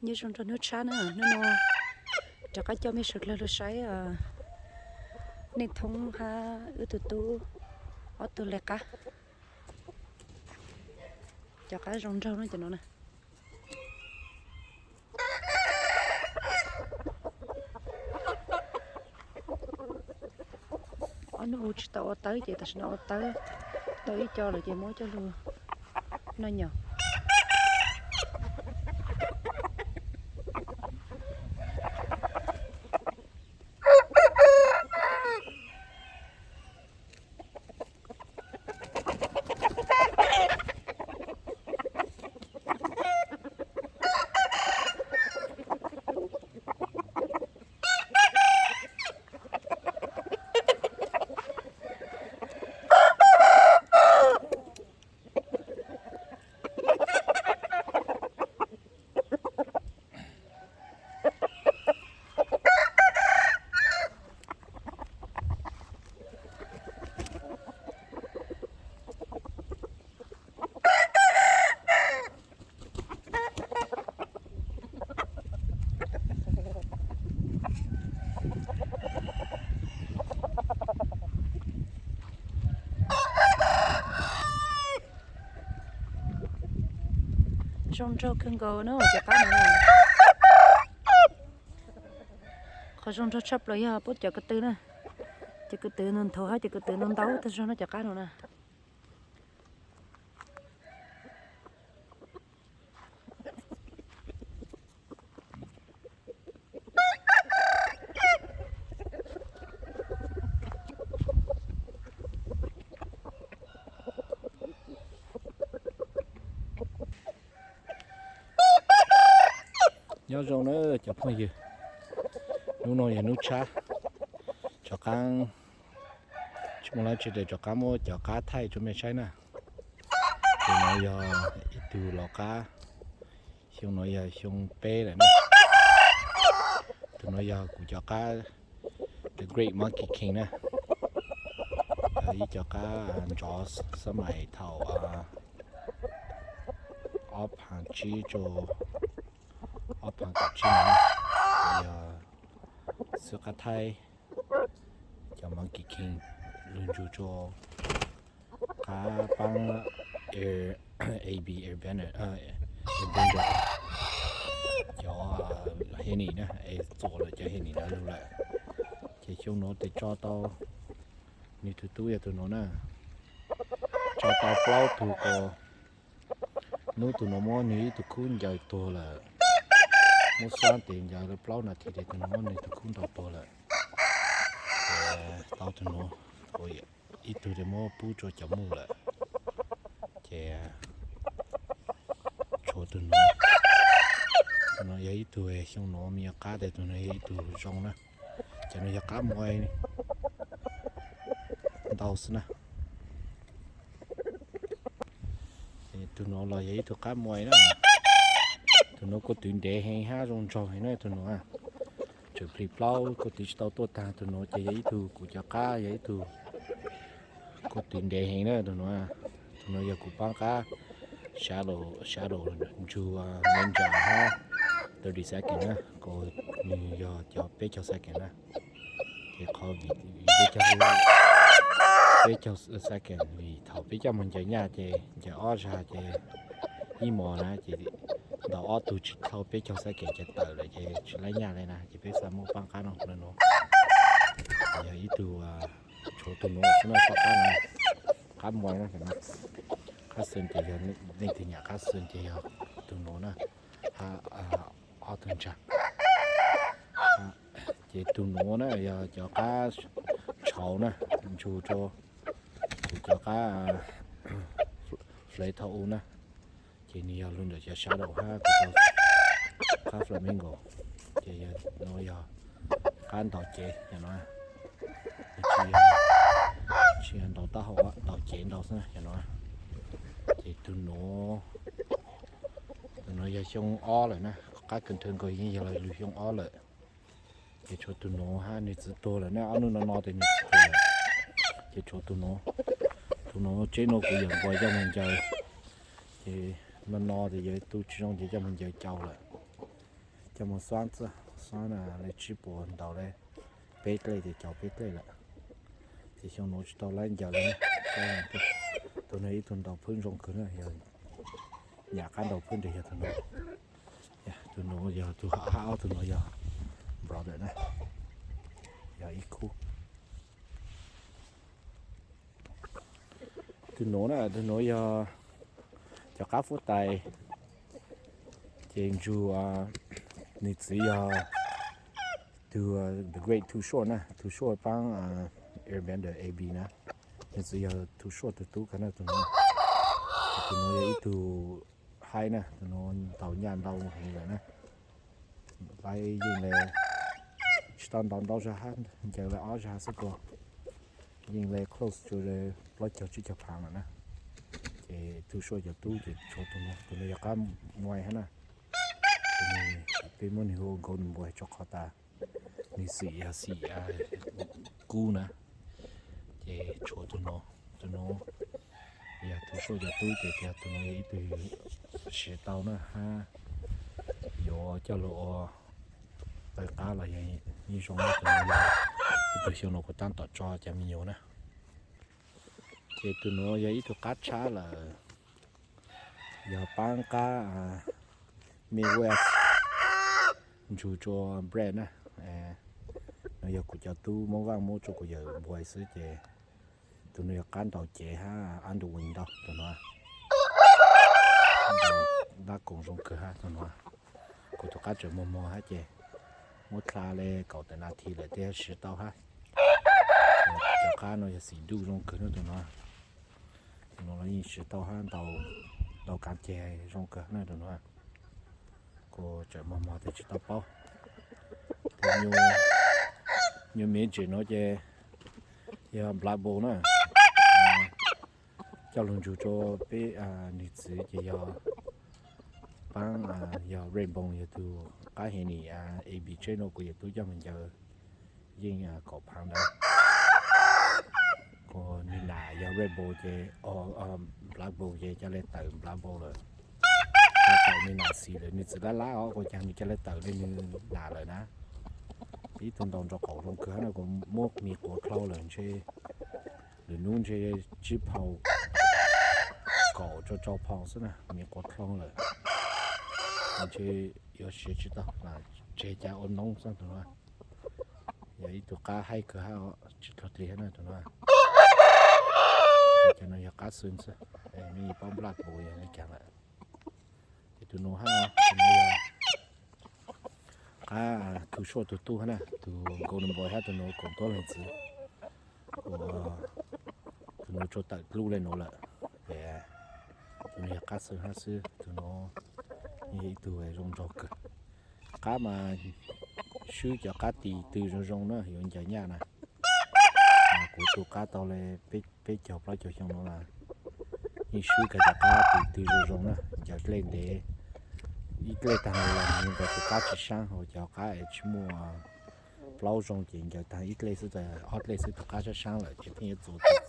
Nyob zoo rau hnub tshiab na, hnub no rov qab coj mej sawv dlawg los saib Neej Thoob hab wb tug tub ob tug le qab. Cov qab zoo nraug no cov no na. Ob hnub ub tsis tau ua tawb ces tam sim no ua tawb tau ib co lawm ces muab coj lug noj nyom. Zoo nraug kawg nkaus na cov qab no na. Qhov zoo nraug tshaj plaws yog puab cov ko tw na. Cov ko tw ntau ntau hab cov ko tw ntau ntau tag zog no cov qab no na. Nyob zoo na cov phooj ywg, hnub no yog hnub tshab, rov qab tsis muaj dlaab tsi rov qab muab cov qab thaij rua mej saib na. Tus no yog ib tug laus qab, xyoo no yog xyoo peb lawm na. Tus no yog kuv cov qab The Great Monkey King na, ib co qab ntsov xab mais thaum ob phav tsib rua ob phav kaum tsib no na. Yog xwb qab thaib, cov Monkey King lug ntsug rua qab paab Air, A B Airbender, Airbender, cov Henny na, es txuas lawm cov Henny na lug lawm. Ces xyoo no tes tso tau, nwg tug tub yog tug no na, tso tau plaub tug ko. Nub tug no muab nwg ib tug khub ncaws tuag lawm, muab xab tes ncaws lawm plaub nas this tes tug no muab nwg tug khub ntaus tuag lawm. Tau tug no, ib tug tes muab pub rua cov muj lawm, ces tshuav tug no. Tug no yog ib tug xyoo no me nyuam qab tes tug no yog ib tug zoo na. Cov no yog qab muaj ntau xwb na. Tug no los yog ib tug qab muaj na. Tug no kua twv ntev heev hab zoo nraug heev na tug no. Tseem plhis plaub kua twv tsis tau tuaj taag. Tug no ces yog ib tug kuv cov qab yog ib tug kua twv ntev heev na tug no. Tug no yog kuv paab qab shadow, shadow ntsug me ntsa hab thirty second na, ko nwg yog cov peb caug second na. Ces qhov vim peb caug, peb caug second vim thaum peb coj moog ncaws nyaj ces ncaws ob zag ces ib mos na ces ntaus ob tug tsis dhau peb caug second ces tawm lawm ces tsis laib nyaj le na ces peb xaav muab paab qab no le nuav. Yog ib tug tshuav tug nuav xwb na, paab qab no, qab muaj na. Qab xwm ces yog leej twg nyam qab xwm ces yog tug nuav na, hab ob tug ntsa. Ces tug nuav na yog cov qab tshauv na, ntsug rua kuv cov qab flathead na, ces nwg yog lug ntawm cov shadow hab kuv cov qab flamingo. Ces nuav yog qab ntaus cev no, tsis yog ntaus taub hau, ntaus cev ntau xwb no. Ces tug nuav, tug nuav yog xyoo ob lawm na, qab kawg nrhawv nkaus yeej yog lug xyoo ob lawm. Ces tshuav tug nuav hab nwg txiv tuag lawm na, ob nub no no tes nwg txiv tuag lawm. Ces tshuav tug nuav, tug nuav tseb nuav kuv yawm nquas coj moog ncaws, ces no no tes yawg tu tsis zoo ces coj moog ncaws cau lawm. Coj mus xab xab na, li tsib puas ntaus li peb dlej ces caum peb dlej lawm. Ces xyoo nuav tsis tau laib ncaws li. Tus no ib tug ntaus phwb zoo kawg na, yog nyam qab ntaus phwb nreg yog tus nuav. Tus nuav yog tus hab, ob tug nuav yog brother na, yog ib khub. Tus nuav na, tus nuav yog cov qab fuab tais, ces ntsug, nws txiv yog tus, the great Too Short na, Too Short paab Airbender A B na, nws txiv yog Too Short tug tub kawg na tus nuav. Tus nuav yog ib tug haib na, tus nuav ntaus nyaj ntau heev lawm na. Laib yeej le tsis tau ntaus ntau zog hab, ncaws le ob zog xwb kuj yeej le close to plaub caug tsib caug pound lawm na. Ces Too Short cov tub ces tshuav tus nuav, tus nuav yog qab muaj hab na. Peb muab nws hu Golden Boy rua qhov tas nws xim yog xim kub na. Ces tshuav tus nuav, tus nuav yog Too Short cov tub ces tias tus nuav yog ib tug siv tau na hab, yuav coj lug ua taw qab los yeej zoo. Tus nuav yog ib tug xyoo nuav kuv taab tom tso cov me nyuam na. Ces tus nuav yog ib tug qab tshab lawm, yog paab qab Midwest ntsug rua Brad na. Nuav yog kuv cov tub Moob Vaaj muab rua kuv yawm npuais xwb ces tus nuav yog qab ntaus cev hab underwing ntau tus nuav. Ntaus dab koom zoo kawg hab tus nuav. Kuv tus qab tseem mos mos hab ces muab dlha le kaum tawm nas this lawm thiaj siv tau hab. Cov qab no yog xim duj zoo kawg na tus nuav. Tus nuav los yeej siv tau hab, ntaus kaav ceg zoo kawg na tus nuav. Kuv tseem mos mos tes tsis tau paub. Nyuas miv tsim nuav ces yog black bull na, coj lug ntsug rua peb, nws txiv ces yog paab, yog red bone, yog tug qab heev ni. A b tseb nuav kuv yawm tub coj mus ncaws yeej kaum pound ntawd. Kuv nws nam yog red bone ces, black bone ces ca le tawm black bone lawm. Ca tawm nws nam xis lawm, nws txiv lab lab os, kuv caag nws ca le tawm le nws nam lawm na. Ib tug ntaus nraug qaum zoo kawg hab na, kuv muab miv quav dlhau lawm ntshe lwm nub ntshe tsib pound, kaum rua rau pound xwb na, miv quav dlhau lawm. Ntshe yuav siv tsis tau, tseg ca ua noob xwb tus nuav. Yog ib tug qab haib kawg hab, tsis dlhau dlig hab na tus nuav. Cov nuav yog qab xwb xwb, mej paub black bull yog le caag lawm. Ces tus nuav hab, tus nuav yog qab Too Short tug tub hab na, tug golden boy hab tus nuav koom tuab leeg txwv. Tus nuav tsuas tawm dlub le nuav lawm, ces tus nuav yog qab xwb hab xwb, tus nuav yog ib tug zoo nraug kawg. Qab mas swb cov qab tis tw zoo zoo na yuav ncaws nyaj na. Mas kuv tu qab tau le peb caug plaub caug xyoo nuav las, yeej swb kawg cov qab tis tw zoo zoo na, ncaws dlej ntev, ib dlej taag los nkaus tus qab tsis saab, ho cov qab es tsis muaj plaub zoo ces ncaws taag ib dlej xwb, ob dlej xwb tus qab saab saab lawm ces pheej yuav txuas tis.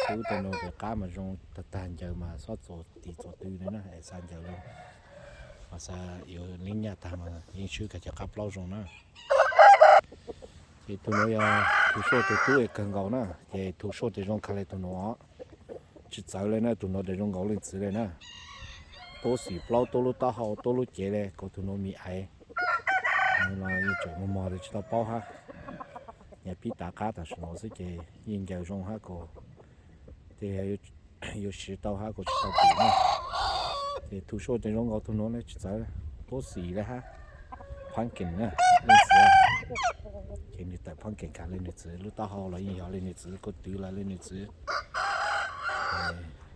Tub tau nuav tes qab mas zoo tag tag, ncaws mas xob txuas tis txuas tw le na, es xav ncaws le, mas xav yuav leej nyaj taag mas yeej swb kawg cov qab plaub zoo na. Ces tus nuav yog Too Short tug tub es kawg nkaus na, ces Too Short tes zoo kawg le tus nuav, tsis txawv le na, tus nuav tes zoo nkaus leej txwv le na. Tuab xim plaub, tuab lub taub hau, tuab lub cev le, kuv tus nuav mis aiv. Nuav los yeej tseem mos mos tes tsis tau paub hab. Nyaj pib tav qab tam sim nuav xwb ces yeej ncaws zoo hab kuv, tes yuav siv tau hab kuv tsis tau pum na. Ces Too Short tes zoo nkaus tus nuav le tsis txawv, tuab xim le hab. Pumpkin na, leej txwv. Ces nws tawm pumpkin kag le nws txwv, lub taub hau los yeej yog le nws txwv, kuv twv los le nws txwv.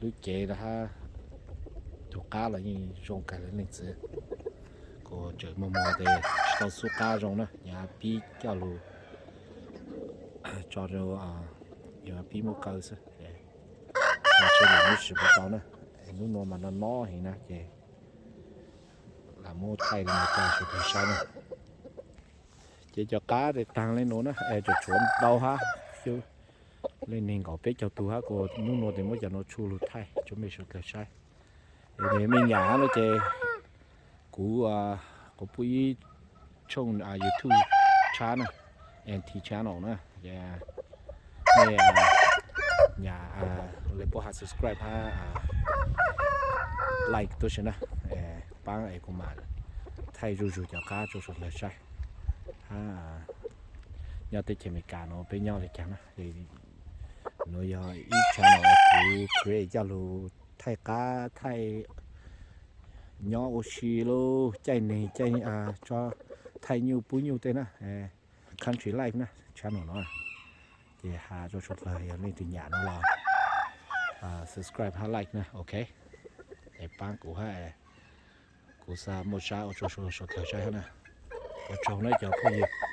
Lub cev los hab, tug qab los yeej zoo kawg le leej txwv. Kuv tseem mos mos tes tsis tau xub qab zoo na, nyaj pib coj lug tso rau, nyaj pib muab kaw xwb. Tsis lwm nub siv puas tau na, nub nuav mas no no heev na ces lam muab thaij le nuav rau sawv daws saib na. Ces cov qab tes taag le nuav na, es tseem tshuav ntau hab, le neeg nkaum peb caug tug hab, kuv nub nuav tes muab cov nuav tshuaj lug thaij rua mej sawv daws saib. Es mej nyam hab no ces kuv, kuv pub ib tshooj YouTube tshab na, N T channel na. Nej nyam lawv puab has subscribe hab like tuab si na, paab es kuv mam thaij zuj zug cov qab rua suav dlawg saib hab. Nyob teb chaws Amelikas nuav peb nyob le caag na, nuav yog ib channel kuv create coj lug thaij qab, thaij nyob ua si lub caij neeg, caij thaij nyuj pub nyuj tej na, country life na, channel nuav. Ces has rua suav dlawg yog leej twg nyam nuav los subscribe hab like na, ok. Es paab kuv hab, kuv xaav muaj sab ua rua suav dlawg saib hab na. Ua tsaug na cov phooj ywg.